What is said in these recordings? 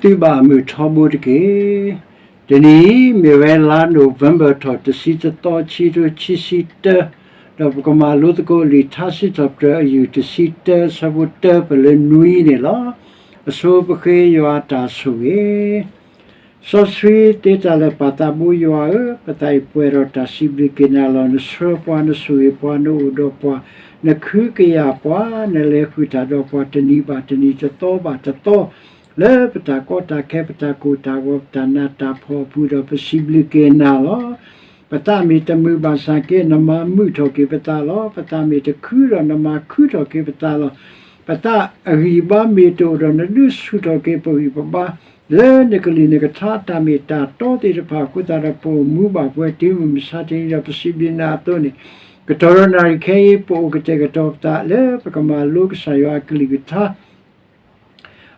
သုဘၣ်မုၢ်ထီဘိတက့ၢ်. တနံၤအံၤ မ့ၢ်ဝဲလါ November ထီၣ်တဆံတသီ ခံထိခံဆံတၢ, ဒီးပကမၤလိသကိးလံာ်ထါစံးထီၣ်ပတြၢၤအယူၢ်တဆံတၢ အဆၢဖိတၢပလၢနွံန့ၣ်လီၤ. အဆိပဃ့ယွၤအတၢ်ဆိၣ်ဂ့ၤ စီဆှံသ့တၢ်လၢာ် ပၢ်သးဘိယွၤဧၢ, ပသးအံၤပှဲၤဒီးတၢ်စံးဘျုးက့ၤနၤလီၤ. နဆှၢပှၤ, နဆိၣ်ဂ့ၤပှၤ, နအိၣ်ဒီးပှၤ, နခုကယာ်ပှၤ, နလဲၤဃုာ်တၢ်ဒီးပှၤ တနံၤဘၣ်တနံၤ တသီဘၣ်တသီ, လၢပတၢ်ကီတၢ်ခဲ ပတၢ်ကိၢ်တၢ်ဂီၤ ပတၢ်နးတၢ်ဖှီၣ်အပူၤဒီး ပစံးဘျုးက့ၤနၤလီၤ. ပသးမ့ၢ်တမုာ်ဘၣ်ဆၣ်က့ နမၤမုာ်ထီၣ်က့ၤပသးလီၤ. ပသးမ့ၢ်တခုဒီး နမၤခုထီၣ်က့ၤပသးလီၤ. ပသးအဂံၢ်အဘါမ့ၢ်တအိၣ်ဒီး နဒုးဆူၣ်ထီၣ်က့ၤပဂံၢ်ပဘါ လၢနကလုၢ်နကထါ တၢ်မ့ၢ်တၢ်တီသ့ၣ်တဖၣ်အဃိသတးဒီး ပအိၣ်မူဘၣ်ပှဲၤတုၤမုၢ်မဆါတနံၤဒီး ပစံးဘျုးနၤအသိးန့ၣ်, ကတီၢ်ဒီးနၣ်ရံၣ်ခဲအံၤ ပအိၣ်ကတဲာ်ကတီၤပသးလၢပကမၤလိကစၢ်ယွၤအကလုၢ်ကထါ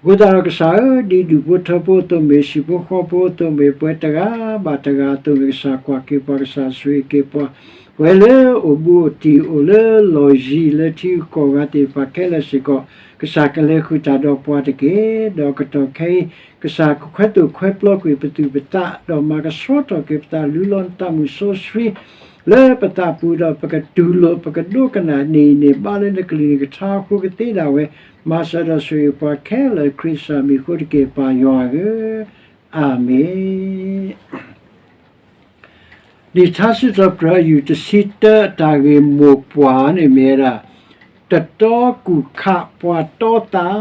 အဃိသတးဒီးကစၢ်ဧၢ, ဒ်ဒူၣ်ဖိထၢဖိအသိးမ့ၢ် ဟံၣ်ဖိဃီဖိအသိးမ့ၢ် ပှဲၤတဂၤဘၣ်တဂၤအသိးမ့ၢ် ကစၢ်ကွၢ်က့ၤပှၤ ကစၢ်ဆိၣ်ဂ့ၤက့ၤပှၤ, ပှဲၤလၢအိၣ်ဘူးအိၣ်တံၢ် အိၣ်လၢလီၢ်ယံၤလၢထံဂုၤကီၢ်ဂၤသ့ၣ်တဖၣ်ခဲလၢာ်စ့ၢ်ကီး ကစၢ်ကလဲၤဃုာ်တၢ်ဒီးပှၤတက့ၢ်. ဒီးကတီၢ်ခဲအံၤ ကစၢ်ကခွဲသိၣ်ခွဲပျီကွံာ်ပသူၣ်ပသး ဒီးမၤကဆှီထီၣ်က့ၤပသး လူလီၤနသးမုၢ်စီဆှံ လၢပသးပူၤဒီး ပကတူၢ်လိာ် ပကဒိကနၣ်န့ၢ်အံၤန့ၣ် ဘါလၢနကလုၢ်နကထါအဃိကသ့ဒၣ်ဝဲ, မၤစၢၤဒီးဆိၣ်ဂ့ၤပှၤခဲလၢာ်ခရံာ်ကစၢ်မံၤအဃိတက့ၢ် ပၢ်ယွၤဧၢ, အၤမ့ၣ်. လံာ်ထါစံးထီၣ်ပတြၢၤအယူၢ်တဆံတၢ အတၢ်ဂ့ၢ်မိၢ်ပှၢ်န့ၣ်မ့ၢ်ဝဲဒၣ်, တတီကူၣ်ခးပှၤတီသး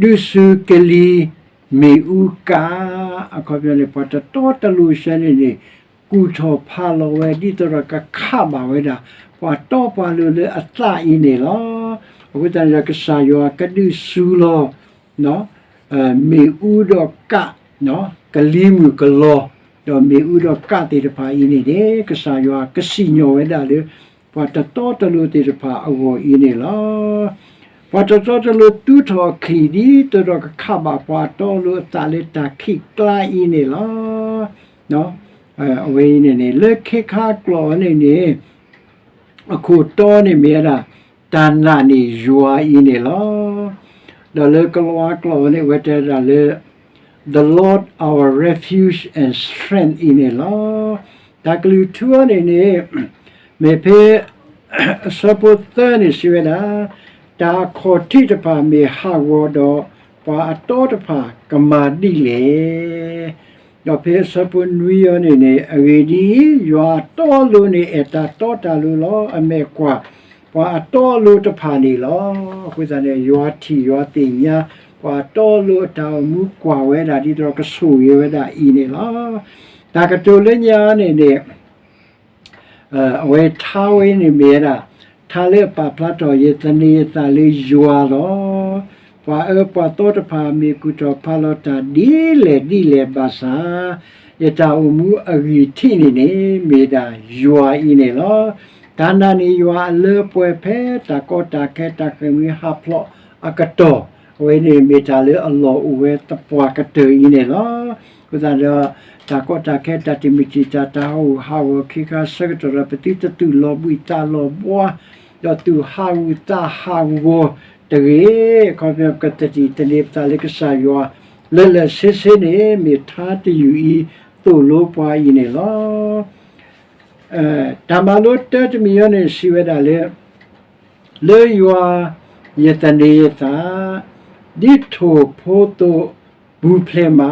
ဒုးစူၤကလံၤမ့ၣ်အူကး, အခီပညီန့ၣ် ပှၤတတီတလိၤဆဲန့ၣ်န့ၣ် ကူၣ်ထီၣ်ဖးလီၤဝဲ ဒ်သိးဒီးကခးဘၣ်ဝဲဒၣ် ပှၤတီပှၤလိၤလၢအသးအံၤန့ၣ်လီၤ. အဃိသတးန့ၣ်ဒီး ကစၢ်ယွၤကဒုးစူၤလီၤ မ့ၣ်အူဒီးကး, ကလံၤမုၢ်ကလီၤ, ဒီးမ့ၣ်အူဒီးကးသ့ၣ်တဖၣ်အံၤန့ၣ်န့ၣ် ကစၢ်ယွၤကစံၣ်ညီၣ်ဝဲဒၣ်လၢ ပှၤတတီတလိၤသ့ၣ်တဖၣ်အဂီၢ်အံၤန့ၣ်လီၤ. ပှၤတတီတလိၤသူထီၣ်အချံၣ် ဒ်သိးဒီးကခးဘၣ်ပှၤတီအလိၤအသးလၢတၢ်ခံးကျါအံၤန့ၣ်လီၤ. အဝဲအံၤန့ၣ်န့ၣ် လၢခ့ခါကျိာ်အီၤန့ၣ်န့ၣ် အခိၣ်တီန့ၣ်မ့ၢ်ဝဲဒၣ် တၢ်နာ်န့ၢ်ယွၤအံၤန့ၣ်လီၤ. ဒီးလၢကလံးကျိာ်အီၤန့ၣ် အဝဲတဲဝဲဒၣ်လၢ The Lord our refuge and strength အံၤန့ၣ်လီၤ. တၢ်ကလုၢ်ထူအီၤန့ၣ်န့ၣ် မ့ၢ်ဖဲ အဆၢဖိသၢန့ၣ်စံးဝဲဒၣ်, တၢ်အခီၣ်ထံးတဖၣ်မ့ၢ်ဟးဂီၤဒီး ပှၤအတီတဖၣ်ကမၤဒ်လဲၣ်. ဒီးဖဲအဆၢဖိနွံအီၤန့ၣ်န့ၣ် အဂ့ၢ်ဒ်အံၤ, ယွၤအတီအလိၤန့ၣ် အဲၣ်တၢ်တီတၢ်လိၤလီၤ. အမဲာ်ကွၢ် ပှၤအတီအလိၤတဖၣ်န့ၣ်လီၤ. အဃိသတးန့ၣ် ယွၤထံၣ်ယွၤသ့ၣ်ညါ ပှၤအတီအလိၤအတၢ်အိၣ်မူကွၢ်ဝဲဒၣ် ဒ်သိးကဆိၣ်ဂ့ၤဝဲဒၣ်အံၤန့ၣ်လီၤ. တၢ်ကတိၤလၢညါန့ၣ်န့ၣ် အဝဲထါဝဲန့ၣ်မ့ၢ်ဝဲဒၣ် ထါလၢအပာ်ဖျါထီၣ်ယသန့ၤယသးလၢယွၤလီၤ. ပှၤအၢပှၤသီတဖၣ်မ့ၢ်ကူၣ်ထီၣ်ဖးလီၤတၢ်ဒ်လဲၣ်ဒ်လဲၣ်ဘၣ်ဆၣ်, ယတၢ်အိၣ်မူအဂံၢ်ထံးန့ၣ်န့ၣ် မ့ၢ်ဒၣ်ယွၤအံၤန့ၣ်လီၤ. တၢ်နာ်န့ၢ်ယွၤအလၢပှဲၤဖဲတၢ်ကီတၢ်ခဲတၢ်ဃ့ၢ်မှံဟးဖျိးအကတီၢ်, အဝဲန့ၣ်မ့ၢ်တၢ်လၢအလီၢ်အိၣ်ဝဲသပှၢ်ကတၢၢ်အံၤန့ၣ်လီၤ. အဃိသတးဒီး တၢ်ကီတၢ်ခဲ တၢ်တမုၢ်တံၢ် တၢ်ဟးဂူာ်ဟးဂီၤခ့ခါဆၢကတီၢ်ဒီး ပသုတသူၣ်လီၤဘှံးသးလီၤဘှါ, ဒီးသူၣ်ဟးဂူာ်သးဟးဂီၤတဂ့ၤ. အခီပညီ ပကသတံၢ်သန့ၤပသးလၢကစၢ်ယွၤ လၢလၢဆ့ဆ့န့ၣ် မ့ၢ်ထါတယုၢ်အံၤသိၣ်လိပှၤအံၤန့ၣ်လီၤ. တၢ်မၤလိတၢတမံၤအံၤန့ၣ် စံးဝဲဒၣ်လၢ လၢယွၤယသန့ၤယသး ဒ်ထိၣ်ဖိသိးပူၤဖျဲးမ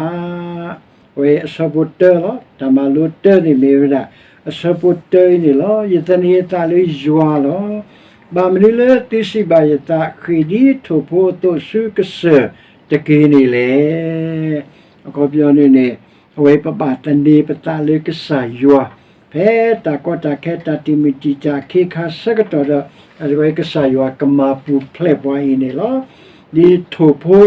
း, အဝဲအဆၢဖိတၢလီၤ. တၢ်မၤလိတၢန့ၣ်မ့ၢ်ဝဲဒၣ် အဆၢဖိတၢအံၤန့ၣ်လီၤ. ယသန့ၤယသးလၢယွၤလီၤ. ဘၣ်မနုၤလၢသုစံးဘၣ်ယသး ဃ့ၢ်ဒ်ထိၣ်ဖိအသိးဆူကစၢၢ်တက့ၢ်န့ၣ်လဲၣ်. အခီပညီန့ၣ်န့ၣ် အဝဲပဘၣ်သန့ၤပသးလၢကစၢ်ယွၤ ဖဲတၢ်ကီတၢ်ခဲ တၢ်တံာ်မုၢ်တံာ်တာ်ခ့ခါဆၢကတီၢ်ဒီး အဝဲကစၢ်ယွၤကမၤပူၤဖျဲးပှၤအံၤန့ၣ်လီၤ. ဒ်ထိၣ်ဖိ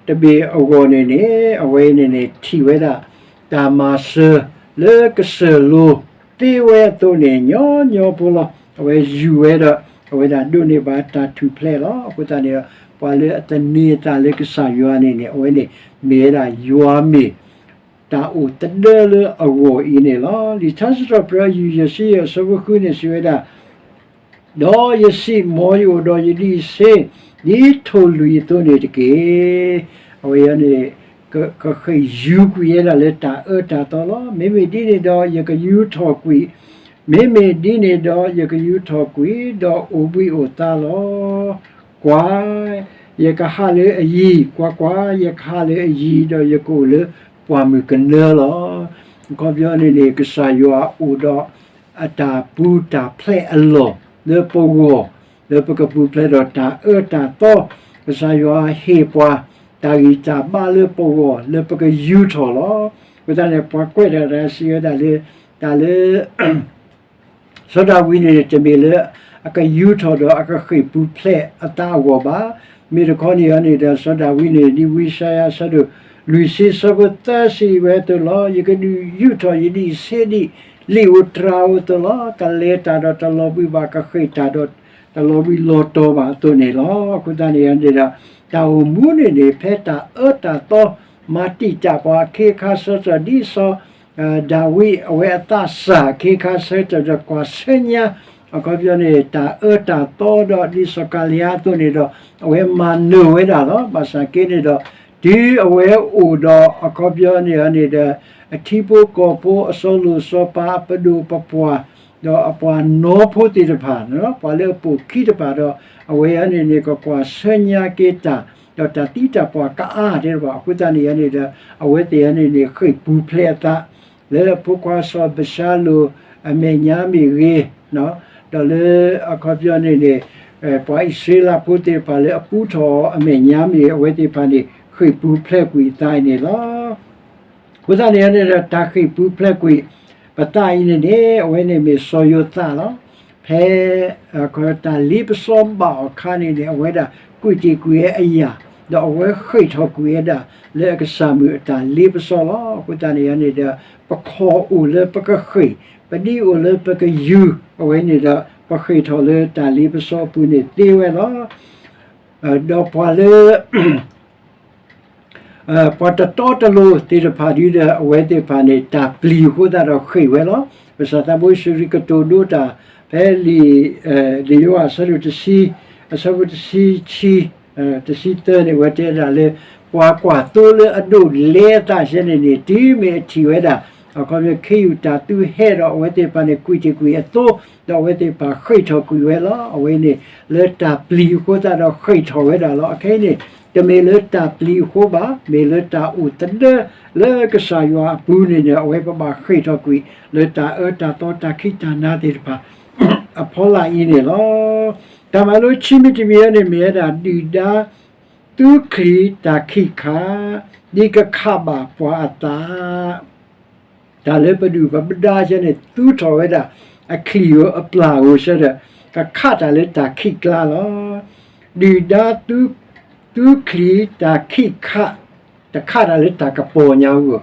တဘ့ၣ်အဂီၢ်န့ၣ်န့ၣ် အဝဲအံၤန့ၣ်န့ၣ် ထံၣ်ဝဲဒၣ် တၢ်မၤစၢၤလၢကစၢၢ်လိၤသ့ဝဲအသိးန့ၣ် ညီညီဖိလီၤ. အဝဲယူၤဝဲဒီး အဝဲဒၣ်ဒိးန့ၢ်ဘၣ်တၢ်ထူၣ်ဖျဲးလီၤ. အဃိသတးန့ၣ်ဒီး ပှၤလၢအသန့ၤအသးလၢကစၢ်ယွၤန့ၣ်န့ၣ် အဝဲန့ၣ်မ့ၢ်ဝဲဒၣ်ယွၤမ့ၢ် တၢ်အိၣ်သဒၢလၢအဂီၢ်အံၤန့ၣ်လီၤ. လံာ်ထါစံးထီၣ်ပတြၢၤ အယူၢ်ယဲၢ်ဆံယဲၢ် အဆၢဖိဃုန့ၣ် စံးဝဲဒၣ်, ဒီးယစံၣ် မ်ယအိၣ်ဒီးယဒံးစ့ ဒ်ထိၣ်လွံၢ်အသိးန့ၣ်တက့ၢ်. အဝဲအံၤန့ၣ် ကဃ့ၢ်ယူၤကွံာ်ဝဲဒၣ်လၢတၢ်အၢတၢ်သီလီၤ. မ့မ့ၢ်ဒ်န့ၣ်ဒီးယကယူၤထီၣ်ကွံာ်, မ့မ့ၢ်ဒ်န့ၣ်ဒီးယကယူၤထီၣ်ကွံာ်, ဒီးအိၣ်ဘှံးအိၣ်သါလီၤ. ကွၢ်, ယကဟးလၢအယံၤ, ကွၢ်ကွၢ်, ယကဟးလၢအယံၤ, ဒီးယကအိၣ်လၢပှၢ်မုၢ်ကနၢလီၤ. အခီပညီန့ၣ်န့ၣ် ကစၢ်ယွၤအိၣ်ဒီး အတၢ်ပူၤတၢ်ဖျဲးအလီၢ်လၢပဂီၢ်, လၢပကပူၤဖျဲးဒီးတၢ်အၢတၢ်သီ, ကစၢ်ယွၤဟ့ၣ်ပှၤ တၢ်ဂံၢ်တၢ်ဘါလၢပဂီၢ် လၢပကယူၤထီၣ်လီၤ. အဃိသတးန့ၣ် ပှၤကွဲးတၢ်တဂၤစံးဝဲဒၣ်လၢ တၢ်လၢ စီၤဒၤဝံးန့ၣ် တမ့ၢ်လၢအကယူၤထီၣ်ဒီးအကဃ့ၢ်ပူၤဖျဲးအသးအဂီၢ်ဘၣ်. မ့ၢ်တခီန့ၣ်န့ၣ်ဒီး စီၤဒၤဝံးန့ၣ် ဒ်ဝံယၡါယၤအဆၢဒိၣ်လွံၢ်ဆံ အဆၢဖိသၢစံးဝဲအသိးလီၤ. ယကဒုးယူးထီၣ်ယဒံးဆ့ဒံး လံာ်ဧိၤတြၤဧိၤအသိးလီၤ. ကလဲၤတၢ်ဒီးတလီၤဘှံးဘၣ်, ကဃ့ၢ်တၢ်ဒီးတလီၤဘှံးလီၤတီၤဘၣ်အသိးန့ၣ်လီၤ. အဃိသတးန့ၣ်န့ၣ်ဒီး တၢ်အိၣ်မူန့ၣ်န့ၣ် ဖဲတၢ်အၢတၢ်သီ မၤတံာ်တာ်ပှၤအခ့အခါဆၢကတီၢ် ဒ်စီၤ ဒၤဝံးအဝဲအသးစၢ်အခ့အခါဆၢကတီၢ်ဒီးကွၢ်ဆၢညါ အခီပညီန့ၣ် တၢ်အၢတၢ်သီဒီးဒ်စီၤကၤလံယါအသိးန့ၣ်ဒီး အဝဲမၤနၢၤဝဲဒၣ်လီၤ. ဘၣ်ဆၣ်က့န့ၣ်ဒီး တုၤအဝဲအိၣ်ဒီးအခီပညီန့ၣ်န့ၣ်ဒီး အထံဖိကီၢ်ဖိ အစီၤလိၤစီၤပၤ အပဒိၣ်ပပှၢ် ဒီးအပှၤနီဖိသ့ၣ်တဖၣ် ပှၤလၢအပိာ်ခံတဖၣ်ဒီး အဝဲအံၤန့ၣ်န့ၣ် ကကွၢ်ဆၢညါက့ၤတၢ် ဒီးတၢ်သံတၢ်ပှၢ်ကအါတဲတဘၣ်. အဃိသတးန့ၣ်န့ၣ်ဒီး အဝဲသ့ၣ်အံၤန့ၣ်န့ၣ် ဃ့ၢ်ပူၤဖျဲးအသး လၢအဖိခွါစီၤအၤဘၡါလိၣ်အမဲာ်ညါမ့ၢ်ဂ့ၤ, ဒီးလၢအခီပညီန့ၣ်န့ၣ် ပှၤအံၣ်စရ့လးဖိသ့ၣ်တဖၣ်လၢအပူထီၣ်အီၤအမဲာ်ညါမ့ၢ်ဂ့ၤ အဝဲသ့ၣ်တဖၣ်န့ၣ် ဃ့ၢ်ပူၤဖျဲးကွံာ်အသးအံၤန့ၣ်လီၤ. အဃိသတးန့ၣ်န့ၣ်ဒီး တၢ်ဃ့ၢ်ပူၤဖျဲးကွံာ်ပသးအံၤန့ၣ်န့ၣ် အဝဲန့ၣ်မ့ၢ်စီၤယိၤသးလီၤ. ဖဲ တၢ်လ့ပစီဘၣ်အီၤအခါန့ၣ်န့ၣ် အဝဲဒၣ်ကွံာ်တ့ၢ်ကွံာ်ဝဲအယာ်, ဒီးအဝဲဃ့ၢ်ထီၣ်ကွံာ်ဝဲဒၣ်လၢအကစၢ်မုၢ်အတၢ်လ့ပစီလီၤ. အဃိသတးန့ၣ်န့ၣ်ဒီး ပခီၣ်အိၣ်လၢပကဃ့ၢ်, ပဒံအိၣ်လၢပကယူၤ, အဝဲန့ၣ်ဒီး ပဃ့ၢ်ထီၣ်လၢတၢ်လ့ပစီအပူၤန့ၣ်သ့ဝဲလီၤ. ဒီးပှၤလၢ ပှၤတတီတလိၤသ့ၣ်တဖၣ်ဒ်ဒီး အဝဲသ့ၣ်တဖၣ်န့ၣ် တၢ်ပျံၤအဃိသတးဒီးဃ့ၢ်ဝဲလီၤ. ပကစၢ်သးဘိယ့ၣ်ၡူးခရံာ်ကတိၤဒိတၢ် ဖဲလံာ် လံာ်ယိၤဟၣ်အဆၢဒိၣ်တဆံ, အဆၢဖိတဆံခံ, တဆံသၢန့ၣ် အဝဲတဲဒၣ်လၢ ပှၤကွၢ်သိလၢအဒိးလဲအသးဆဲန့ၣ်န့ၣ် တုၤမ့ၢ်အထံၣ်ဝဲဒၣ် အခီပညီခ့ယုၢ်တၢ်သုးဟဲဒီး အဝဲသ့ၣ်တဖၣ်န့ၣ် ကွံာ်တ့ၢ်ကွံာ်အသိ, ဒီးအဝဲသ့ၣ်တဖၣ်ဃ့ၢ်ထီၣ်ကွံာ်ဝဲလီၤ. အဝဲန့ၣ် လၢတၢ်ပျံၤအဃိသတးဒီးဃ့ၢ်ထီၣ်ဝဲဒၣ်လီၤ. အခဲအံၤန့ၣ် တမ့ၢ်လၢတၢ်ပျံၤအဃိဘၣ်, မ့ၢ်လၢတၢ်အိၣ်သဒၢလၢကစၢ်ယွၤအပူၤန့ၣ်န့ၣ် အဝဲပဘၣ်ဃ့ၢ်ထီၣ်ကွံာ် လၢတၢ်အၢတၢ်သီတၢ်ခံးတၢ်နၤသ့ၣ်တဖၣ် အဖီလာ်အံၤန့ၣ်လီၤ. တၢ်မၤလိခံမံၤတမံၤအံၤန့ၣ် မ့ၢ်ဝဲဒၣ် ဒုၣ်ဒါသုချံၣ်တၢ်ခံးခး ဒ်ကခးဘၣ်ပှၤအသး တၢ်လၢပဒုၣ်ပဒါဆဲန့ၣ် သူထီၣ်ဝဲဒၣ်အချံၣ်ဧိၤအပျၢ်ဧိၤဆဲဒီး ကခးတၢ်လၢတၢ်ခံးကျါလီၤ. ဒုၣ်ဒါသုချံၣ်တၢ်ခံးခး တခးတၢ်လၢတၢ်ကပီၤညါဧိၤ,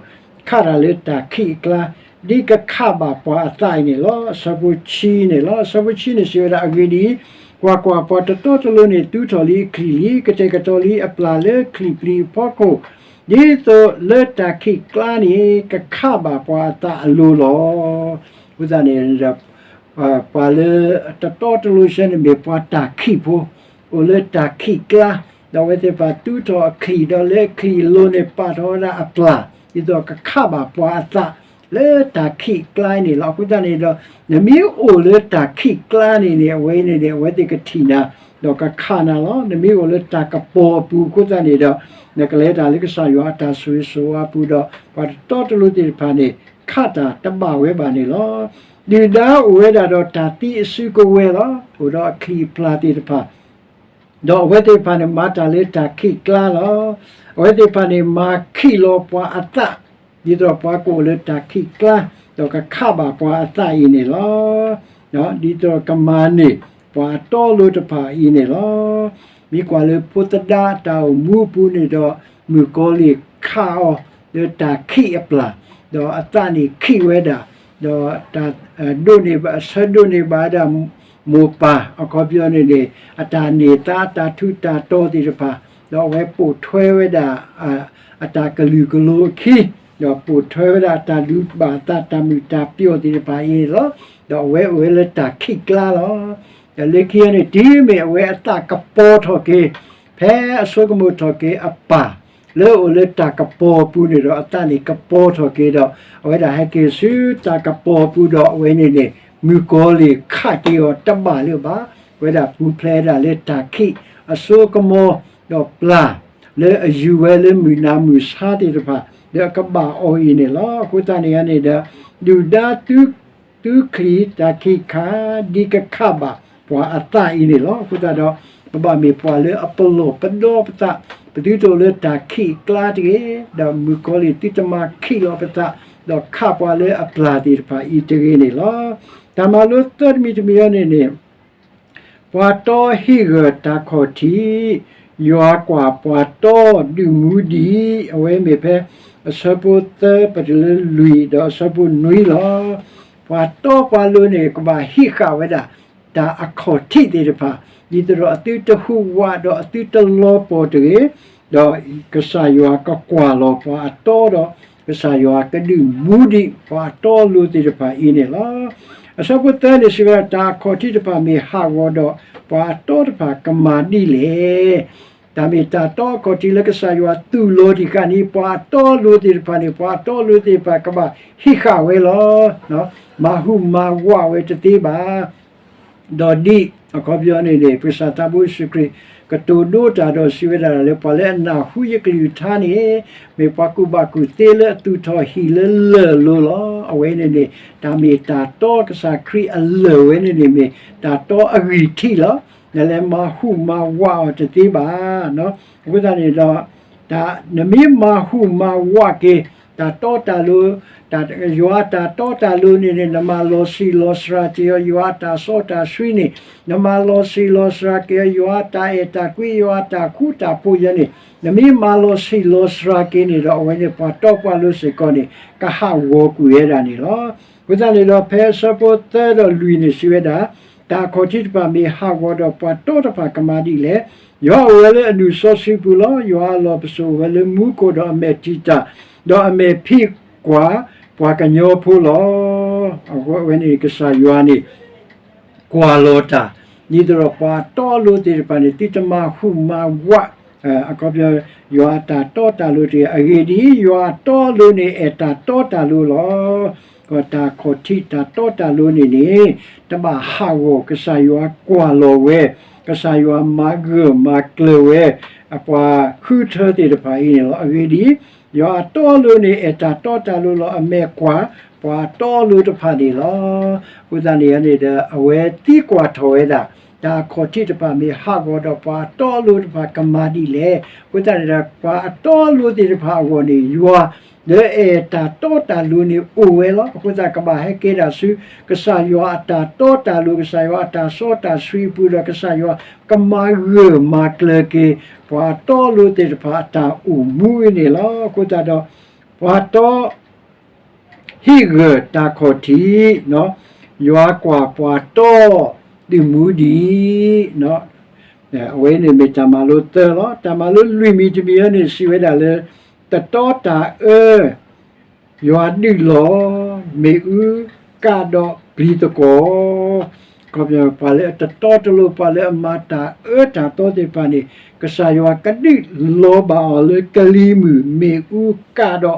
ခးတၢ်လၢတၢ်ခံးအကျါ, ဒ်ကခးဘၣ်ပှၤအသးအံၤန့ၣ်လီၤ. အဆၢဖိခံန့ၣ်လီၤ. အဆၢဖိခံန့ၣ်စံးဝဲဒၣ်အဂ့ၢ်ဒ်အံၤ, ကွၢ်ကွၢ်, ပှၤတတီတလိၤန့ၣ် သူထီၣ်လံအချံၣ်လံ, ကတဲာ်ကတီၤလံအပျၢ်လၢချံၣ်ပျံၤအဖီခိၣ်, ဒ်သိးလၢတၢ်ခံးကျါန့ၣ် ကခးဘၣ်ပှၤအသးအလိၤလီၤ. အဃိသတးန့ၣ် ပှၤလၢတတီတလိၤဆဲန့ၣ်မ့ၢ်ပှၤတၢ်ခံးဖိ, အိၣ်လၢတၢ်ခံးကျါ, ဒီးအဝဲသ့ၣ်တဖၣ်သူထီၣ်အချံၣ်, ဒီးလၢအချံၣ်အလိၤန့ၣ် ပာ်ထီၣ်ဝဲဒၣ်အပျၢ်, ဒ်သိးကခးဘၣ်ပှၤအသးလၢတၢ်ခံးကျါန့ၣ်လီၤ. အဃိသတးန့ၣ်ဒီး နမ့ၢ်အိၣ်လၢတၢ်ခံးကျါန့ၣ်န့ၣ် အဝဲန့ၣ်န့ၣ် အဝဲသ့ၣ်ကထံၣ်နၤ ဒီးကခးနၤလီၤ. နမ့ၢ်အိၣ်လၢတၢ်ကပီၤအပူၤအဃိသတးန့ၣ်ဒီး နကလဲၤတၢ်လၢကစၢ်ယွၤအတၢ်ဆိၣ်ဂ့ၤဆိၣ်ဝါအပူၤဒီး ပှၤတတီတလိၤသ့ၣ်တဖၣ်န့ၣ် ခးတၢ်တဘၣ်ဝဲဘၣ်န့ၣ်လီၤ. ဒုၣ်ဒါအိၣ်ဝဲဒၣ်ဒီးတၢ်သံအစုကဝဲၤလီၤ. အိၣ်ဒီးအချံၣ်အပျၢ်သ့ၣ်တဖၣ် ဒီးအဝဲသ့ၣ်တဖၣ်န့ၣ် မၤတၢ်လၢတၢ်ခံးကျါလီၤ. အဝဲသ့ၣ်တဖၣ်န့ၣ် မၤခံးလီၤပှၤအသး, ဒ်သိးပှၤကအိၣ်လၢတၢ်ခံးကျါ, ဒီးကခးဘၣ်ပှၤအသးအံၤန့ၣ်လီၤ. ဒ်သိးကမၤန့ၢ်ပှၤအတီအလိၤတဖၣ်အံၤန့ၣ်လီၤ. မ့ၢ်ကွၢ်လၢဖိသဒါအတၢ်အိၣ်မူအပူၤန့ၣ်ဒီး မုၣ်ကီၤလံၢ်ခးအီၤလၢတၢ်ခံးအပျၢ်, ဒီးအသးန့ၣ်ခံးဝဲဒၣ်, ဒီးတၢ်ဒိးန့ၢ်ဘၣ် ဆၢဒိးန့ၢ်ဘၣ်ဝဲဒၣ် မိၢ်ပၢ် အခီပညီန့ၣ်န့ၣ် အတၢ်န့ၢ်သါ အတၢ်ထူးတၢ်တီၤသ့ၣ်တဖၣ်, ဒီးအဝဲပိာ်ထွဲဝဲဒၣ် အတၢ်ကလုာ်ကလိအခံ, ဒီးပိာ်ထွဲဝဲဒၣ်အတၢ်ဒုးဘၣ်အသး တၢ်မုာ်တၢ်ပျီၣ်သ့ၣ်တဖၣ်အံၤန့ၣ်လီၤ. ဒီးအဝဲအိၣ်ဝဲလၢတၢ်ခံးကျါလီၤ. ဒီးလၢခံန့ၣ် တုၤမ့ၢ်အဝဲအသးကပီၤထီၣ်က့ၤ, ဖဲအဆိကမိၣ်ထီၣ်က့ၤအပၢ် လၢအအိၣ်လၢတၢ်ကပီၤအပူၤန့ၣ်ဒီး အသးန့ၣ်ကပီၤထီၣ်က့ၤဒီး အဝဲဒၣ်ဟဲက့ၤဆူတၢ်ကပီၤအပူၤဒီး အဝဲန့ၣ်န့ၣ် မုၣ်ကီၤလံၢ်ခးက့ၤအီၤတဘၣ်လၢၤဘၣ်. အဝဲဒၣ်ပူၤဖျဲးဒၣ်လၢတၢ်ခံးအစိကမီၤ ဒီးပျၢ်လၢအယူၤဝဲလၢမုၢ်နၤမုၢ်ဆါသ့ၣ်တဖၣ် လၢအကဘၣ်အီၤအံၤန့ၣ်လီၤ. အဃိသတးန့ၣ်န့ၣ်ဒီး ဒုၣ်ဒါသု သုချံးတၢ်ခံးခါ ဒ်ကခးဘၣ်ပှၤအသးအံၤန့ၣ်လီၤ. အဃိသတးဒီး ပဘၣ်မ့ၢ်ပှၤလၢအပလီၢ်ပဒီပသး, ပသုတအိၣ်လၢတၢ်ခံးအကျါတဂ့ၤ, ဒီးမုၣ်ကီၤလံၢ်သုတမၤခံးလီၤပသး, ဒီးခးပှၤလၢအပျၢ်သ့ၣ်တဖၣ်အံၤတဂ့ၤန့ၣ်လီၤ. တၢ်မၤလိသၢတမံၤတမံၤအံၤန့ၣ်န့ၣ် ပှၤတီဟ့ၣ်ဂၢၢ်တၢ်ခီၣ်ထံး, ယွၤကွၢ်ပှၤတီဒုးမူဒံး, အဝဲမ့ၢ်ဖဲအဆၢဖိသၢ ပတုၤလၢလွံၢ် ဒီးအဆၢဖိနွံလီၤ. ပှၤတီပှၤလိၤန့ၣ် ကဘၣ်ဟံးဃာ်ဝဲဒၣ် တၢ်အခီၣ်ထံးသ့ၣ်တဖၣ်, ဒ်သိးဒီးအသုတဟူးဝးဒီးအသုတလီၤပှီၢ်တဂ့ၤ, ဒီးကစၢ်ယွၤကကွၢ်လီၤပှၤအတီဒီး ကစၢ်ယွၤကဒုးမူဒံးပှၤအတီအလိၤသ့ၣ်တဖၣ်အံၤန့ၣ်လီၤ. အဆၢဖိသၢန့ၣ်စံးဝဲဒၣ် တၢ်အခီၣ်ထံးတဖၣ်မ့ၢ်ဟးဂီၤဒီး ပှၤအတီတဖၣ်ကမၤဒ်လဲၣ်. တၢ်မ့ၢ်တၢ်တီအခီၣ်ထံးလၢကစၢ်ယွၤသူၣ်လီၤတံၢ်ဃာ်န့ၣ် ပှၤအတီအလိၤသ့ၣ်တဖၣ်န့ၣ် ပှၤအတီအလိၤသ့ၣ်တဖၣ်ကဘၣ်ဟံးဃာ်ဝဲလီၤ. မၤဟူးမၤဝးဝဲတသ့ဘၣ်. ဒီးဒ်အခီပညီန့ၣ်န့ၣ် ပကစၢ်သးဘိယ့ၣ်ၡူးခရံာ် ကတိၤဒိတၢ်ဒီးစံးဝဲဒၣ်လၢ ပှၤလၢအနၢ်ဟူယကလုၢ်ကထါန့ၣ် မ့ၢ်ပှၤကူၣ်ဘၣ်ကူၣ်သ့လၢအသူၣ်ထီၣ်ဟံၣ်လၢလၢၢ်အလိၤလီၤ. အဝဲန့ၣ်န့ၣ် တၢ်မ့ၢ်တၢ်တီကစၢ်ခရံာ်အလၢၢ်ဝဲန့ၣ်န့ၣ် မ့ၢ်တၢ်တီအဂံၢ်ထံးလီၤ. နလဲၤမၤဟူးမၤဝးအီၤတသ့ဘၣ်. အဃိသတးန့ၣ်ဒီး နမ့ၢ်မၤဟူးမၤဝးက့ၤ တၢ်တီတၢ်လိၤ, ယွၤအတၢ်တီတၢ်လိၤန့ၣ်န့ၣ် နမၤလီၤဆံးလီၤစှၤက့ၤအီၤ ယွၤအတၢ်စီတၢ်ဆှံန့ၣ်, နမၤလီၤဆံးလီၤစှၤက့ၤအီၤ ယွၤအတၢ်အဲၣ်တၢ်ကွံ ယွၤအတၢ်ဃူတၢ်ဖိးယဲန့ၣ်, နမ့ၢ်မၤလီၤဆံးလီၤစှၤက့ၤန့ၣ်ဒီး အဝဲန့ၣ်ပှၤတီပှၤလိၤစ့ၢ်ကီးန့ၣ် ကဟးဂီၤကွံာ်ဝဲဒၣ်န့ၣ်လီၤ. အဃိသတးန့ၣ်ဒီး ဖဲအဆၢဖိသၢဒီးလွံၢ်န့ၣ်စံးဝဲဒၣ်, တၢ်အခီၣ်ထံးတဖၣ်မ့ၢ်ဟးဂီၤဒီး ပှၤတီတဖၣ်ကမၤဒ်လဲၣ်. ယွၤအိၣ်ဝဲလၢအနုာ်စီဆှံပူၤလီၤ. ယွၤအလီၢ်ပစိာ်အိၣ်ဝဲလၢမူခိၣ်ဒီးအမဲာ်ထံးတၢ်, ဒီးအမဲာ်ဖံးကွၢ်ပှၤကညီဖိလီၤ. အဝဲန့ၣ်ကစၢ်ယွၤန့ၣ် ကွၢ်လီၤတၢ်, ဒ်သိးဒီးပှၤတီအလိၤသ့ၣ်တဖၣ်န့ၣ် သုတမၤဟူးမၤဝး, အခီပညီ ယွၤအတၢ်တီတၢ်လိၤတဂ့ၤ. အဂ့ၢ်ဒ်အံၤ, ယွၤအတီအလိၤန့ၣ် အဲၣ်တၢ်တီတၢ်လိၤလီၤ. ဒီးတၢ်ခီၣ်ထံးတၢ်တီတၢ်လိၤန့ၣ်န့ၣ် တဘၣ်ဟးဂီၤ, ကစၢ်ယွၤကွၢ်လီၤဝဲ, ကစၢ်ယွၤမၤဂၢၢ်မၤကျၢၤဝဲ အပှၤဃုထၢသ့ၣ်တဖၣ်အံၤန့ၣ်လီၤ. အဂ့ၢ်ဒ်အံၤ, ယွၤအတီအလိၤန့ၣ် အဲၣ်တၢ်တီတၢ်လိၤလီၤ. အမဲာ်ကွၢ် ပှၤအတီအလိၤတဖၣ်န့ၣ်လီၤ. အဃိသတးန့ၣ်န့ၣ်ဒီး အဝဲသံကွၢ်ထီၣ်ဝဲဒၣ်, တၢ်အခီၣ်ထံးတဖၣ်မ့ၢ်ဟးဂီၤဒီး ပှၤအတီအလိၤတဖၣ်ကမၤဒ်လဲၣ်. အဃိသတးန့ၣ်ဒီး ပှၤအတီအလိၤသ့ၣ်တဖၣ်အဂီၢ်န့ၣ် ယွၤလၢအအဲၣ်တၢ်တီတၢ်လိၤန့ၣ်အိၣ်ဝဲလီၤ. အဃိသတးကဘၣ်ဟဲကဲဒၣ်ဆူ ကစၢ်ယွၤအတၢ်တီတၢ်လိၤ, ကစၢ်ယွၤအတၢ်စီတၢ်ဆှံအပူၤဒီး ကစၢ်ယွၤကမၤဂၢၢ်မၤကျၢၤက့ၤ ပှၤအတီအလိၤသ့ၣ်တဖၣ်အတၢ်အိၣ်မူအံၤန့ၣ်လီၤ. အဃိသတးဒီး ပှၤတီ ဟ့ၣ်ဂၢၢ်တၢ်ခီၣ်ထံး, ယွၤကွၢ်ပှၤတီ ဒုးမူဒံး, အဝဲန့ၣ်မ့ၢ်တၢ်မၤလိသၢလီၤ. တၢ်မၤလိလွံၢ်မံၤတမံၤအံၤန့ၣ် စံးဝဲဒၣ်လၢ တတီတၢ်အၢ ယွၤဒုးလီၤ မ့ၣ်အူကးဒီးပျံၤသကွီၤ, ပှၤလၢအတတီတလိၤ ပှၤလၢအမၤတၢ်အၢတၢ်သီသ့ၣ်တဖၣ်န့ၣ် ကစၢ်ယွၤကဒုးလီၤဘၣ်အီၤလၢကလံၤမုၢ် မ့ၣ်အူကးဒီး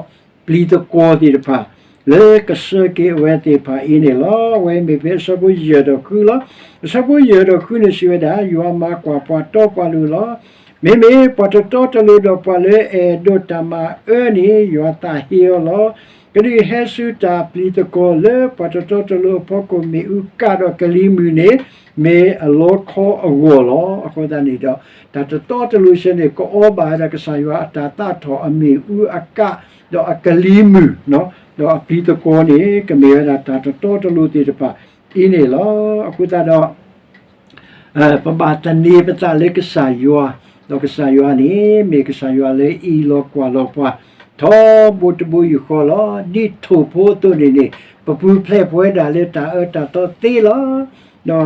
ပျံၤသကွီၤသ့ၣ်တဖၣ် လၢကဆှၢက့ၤအဝဲသ့ၣ်တဖၣ်အံၤန့ၣ်လီၤ. အဝဲမ့ၢ်ဖဲအဆၢဖိယဲၢ်ဒီးဃုလီၤ. အဆၢဖိယဲၢ်ဒီးဃုန့ၣ်စံးဝဲဒၣ်, ယွၤမၤကွၢ်ပှၤတီပှၤလိၤလီၤ. မ့မ့ၢ်ပှၤတတီတလိၤဒီးပှၤလၢအအဲၣ်ဒိးတၢ်မၤအၢန့ၣ် ယွၤသးဟ့အီၤလီၤ. ကဒုးဟဲဆူတၢ်ပျံၤသကွီၤလၢပှၤတတီတလိၤအဖီခိၣ် မ့ၣ်အူကးဒီးကလံၤမုၢ်န့ၣ် မ့ၢ်အလီခီအဂီၢ်လီၤ. အဃိသတးန့ၣ်ဒီး တၢ်တတီတလိၤဆဲန့ၣ် ကအီဘၣ်ဝဲဒၣ်ကစၢ်ယွၤအတၢ်သးထီၣ်အမ့ၣ်အူအကး ဒီးအကလံၤမုၢ်, ဒီးအပျံၤသကွီၤန့ၣ် ကမ့ၢ်ဝဲဒၣ်တၢ်တတီတလိၤသ့ၣ်တဖၣ်အံၤန့ၣ်လီၤ. အဃိသတးဒီး ပဘၣ်သန့ၤပသးလၢကစၢ်ယွၤ, ဒီးကစၢ်ယွၤန့ၣ် မ့ၢ်ကစၢ်ယွၤလၢအအံးလီၤကွၢ်လီၤပှၤ ထီဘိတဘိယူၢ်ဃီလီၤ. ဒ်ထိၣ်ဖိအသိးန့ၣ်န့ၣ် ပပူၤဖျဲးပဝဲဒၣ်လၢတၢ်အၢတၢ်သီသ့လီၤ.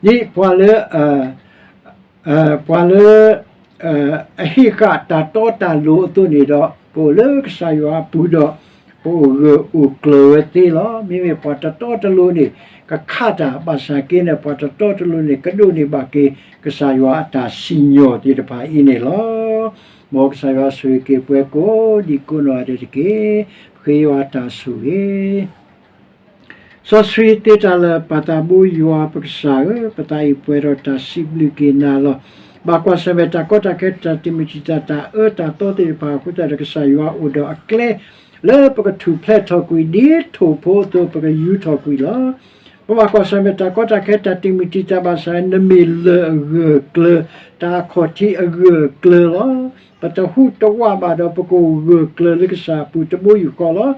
ဒ်ပှၤလၢ ပှၤလၢ အဟ့ၣ်ဃာ်တၢ်တီတၢ်လိၤအသိးန့ၣ်ဒီး ပအိၣ်လၢကစၢ်ယွၤအပူၤဒီး ပအိၣ်ဂၢၢ်အိၣ်ကျၢၤဝဲသ့လီၤ. မ့မ့ၢ်ပှၤတတီတလိၤန့ၣ် ကခးတၢ်ဘၣ်ဆၣ်က့န့ၣ် ပှၤတတီတလိၤန့ၣ် ကဒိးန့ၢ်ဘၣ်က့ၤ ကစၢ်ယွၤအတၢ်စံၣ်ညီၣ်သ့ၣ်တဖၣ်အံၤန့ၣ်လီၤ. မ်ကစၢ်ယွၤဆိၣ်ဂ့ၤက့ၤပှၤကိးဒံကိးနီၢ်ဂၤဒဲးတက့ၢ်. ပဃ့ယွၤတၢ်ဆိၣ်ဂ့ၤ စီဆှံသ့တၢ်လၢာ် ပၢ်သးဘိယွၤပကစၢ်ဧၢ, ပသးအံၤပှဲၤဒီးတၢ်စံးဘျုးက့ၤနၤလီၤ. ဘၣ်ကွၢ်ဆၢၣ်မဲာ်တၢ်ကီတၢ်ခဲ တၢ်တမုာ်တံာ်တာ် တၢ်အၢတၢ်သီသ့ၣ်တဖၣ်အဃိသတးဒီး ကစၢ်ယွၤအိၣ်ဒီးအကျဲ လၢပကထူၣ်ဖျဲးထီၣ်ကွံာ် ဒ်ထိၣ်ဖိအသိး ပကယူၤထီၣ်ကွံာ်လီၤ. ပဘၣ်ကွၢ်ဆၢၣ်မဲာ်တၢ်ကီတၢ်ခဲ တၢ်တမုာ်တံာ်တာ်ဘၣ်ဆၣ် နမ့ၢ်လၢၢ်အဂၢၢ်အကျၢၤ, တၢ်အခီၣ်ထံးအဂၢၢ်အကျၢၤလီၤ. ပတဟူးတဝးဘၣ်ဒီး ပကအိၣ်ဂၢၢ်ကျၢၤလၢကစၢ်အပူၤတဘိယူၢ်ဃီလီၤ.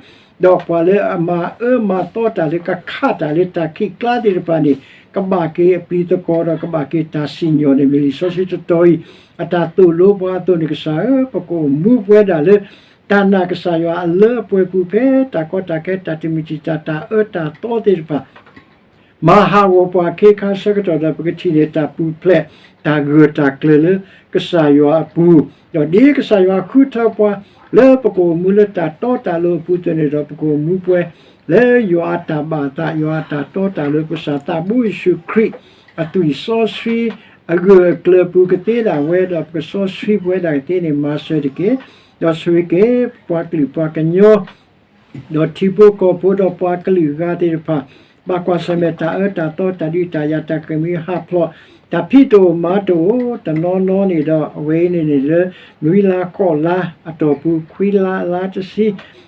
ဒီးပှၤလၢအမၤအၢမၤသီတၢ်လၢကခးတၢ်လၢတၢ်ခံးကျါသ့ၣ်တဖၣ်န့ၣ် ကဘၣ်က့ၤအပျံၤသကွီၤဒီး ကဘၣ်က့ၤတၢ်စံၣ်ညီၣ်န့ၣ် မ့ၢ်လံာ်စီဆှံတတီၤအံၤ အတၢ်သိၣ်လိပှၤအသိးန့ၣ် ကစၢ်ဧၢ, ပကအိၣ်မူပဝဲဒၣ်လၢ တၢ်နာ်ကစၢ်ယွၤအလၢအပှဲၤပူၤ ဖဲတၢ်ကီတၢ်ခဲ တၢ်တမုာ်တံာ်တာ် တၢ်အၢတၢ်သီသ့ၣ်တဖၣ် မၤဟးဂီၤပှၤအခ့အခါဆၢကတီၢ်ဒီး ပကထံၣ်န့ၢ်တၢ်ပူၤဖျဲး တၢ်ဂၢၢ်တၢ်ကျၢၤလၢကစၢ်ယွၤအပူၤ, ဒီးဒ်ကစၢ်ယွၤဃုထၢပှၤ လၢပကအိၣ်မူလၢတၢ်တီတၢ်လိၤအပူၤအသိးန့ၣ်ဒီး ပကအိၣ်မူပှဲၤ လၢယွၤအတၢ်ဘၣ်အသး ယွၤအတၢ်တီတၢ်လိၤ ကစၢ်သးဘိယ့ၣ်ၡူးခရံာ် အသွံၣ်စီဆှံ အဂၢၢ်အကျၢၤအပူၤကသ့ဒၣ်ဝဲ ဒီးပကစီဆှံပဝဲဒၣ်ကသ့န့ၣ် မၤစၢၤတက့ၢ်. ဒီးဆိၣ်ဂ့ၤက့ၤ ပှၤကလုာ်ပှၤကညီ ဒီးထံဖိကီၢ်ဖိဒီးပှၤကလုာ်ဂၤသ့ၣ်တဖၣ် ဘၣ်ကွၢ်ဆၢၣ်မဲာ်တၢ်အၢတၢ်သီ တၢ်ဒုးတၢ်ယၤ တၢ်ဃ့ၢ်မှံဟးဖျိး တၢ်ဖံးတအိၣ်မၤတအိၣ် တနီၤနီၤန့ၣ်ဒီး အဝဲအံၤန့ၣ်န့ၣ်လၢ နွံလါဃိးလါအတီၢ်ပူၤ ခွံလါအလါတဆံ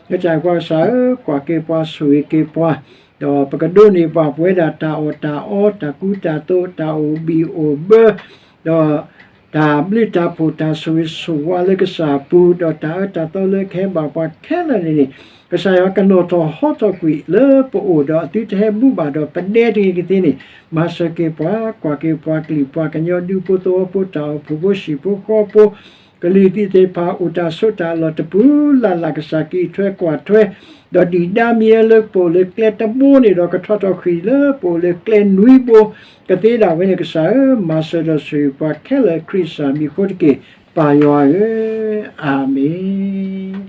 လၢတၢ်ပှၤကစၢ်ဧၢ ကွၢ်က့ၤပှၤဆိၣ်ဂ့ၤက့ၤပှၤ ဒီးပကဒိးန့ၢ်ဘၣ်ပဝဲဒၣ်တၢ်အီၣ်တၢ်အီ တၢ်ကူတၢ်သိး တၢ်အိၣ်ဘံၣ်အိၣ်ဘၢ ဒီး တၢ်ဘျုးတၢ်ဖှိၣ် တၢ်ဆိၣ်ဂ့ၤဆိၣ်ဝါလၢကစၢ်အပူၤ ဒီးတၢ်အၢတၢ်သီလၢကဟဲဘၣ်ပှၤခဲလၢာ်န့ၣ်န့ၣ် ကစၢ်ယွၤကနီၣ်ထီၣ်ဟီထီၣ်ကွံာ်လၢပအိၣ်ဒီး အသုတဟဲဘူးဘၣ်ဒီး ပဒဲတဂ့ၤကသ့န့ၣ် မၤစၢၤက့ၤပှၤ ကွၢ်က့ၤပှၤကလုာ်ပှၤကညီ ဒူဖိသဝီဖိ တၢ်အိၣ်ဖှိၣ်ဖိ ဟံၣ်ဖိဃီဖိ ကလုာ်သ့ၣ်တဖၣ် အိၣ်တၢ်ဆိးတၢ်အလီၢ်တပူၤလၢ်လၢ် ကစၢ်ကအံးထွဲကွၢ်ထွဲ ဒီးဒုၣ်ဒါမံၤလၢပအိၣ်လၢကျဲတဘိန့ၣ်ဒီး ကထီၣ်ထီၣ်ဃံၤလၢပအိၣ်လၢကျဲနွံဘိ ကသ့ဒၣ်ဝဲန့ၣ် ကစၢ်ဧၢ မၤစၢၤဒီးဆိၣ်ဂ့ၤပှၤခဲလၢာ် ခရံာ်ကစၢ်မံၤအဃိတက့ၢ် ပၢ်ယွၤဧၢ, အၤမ့ၣ်.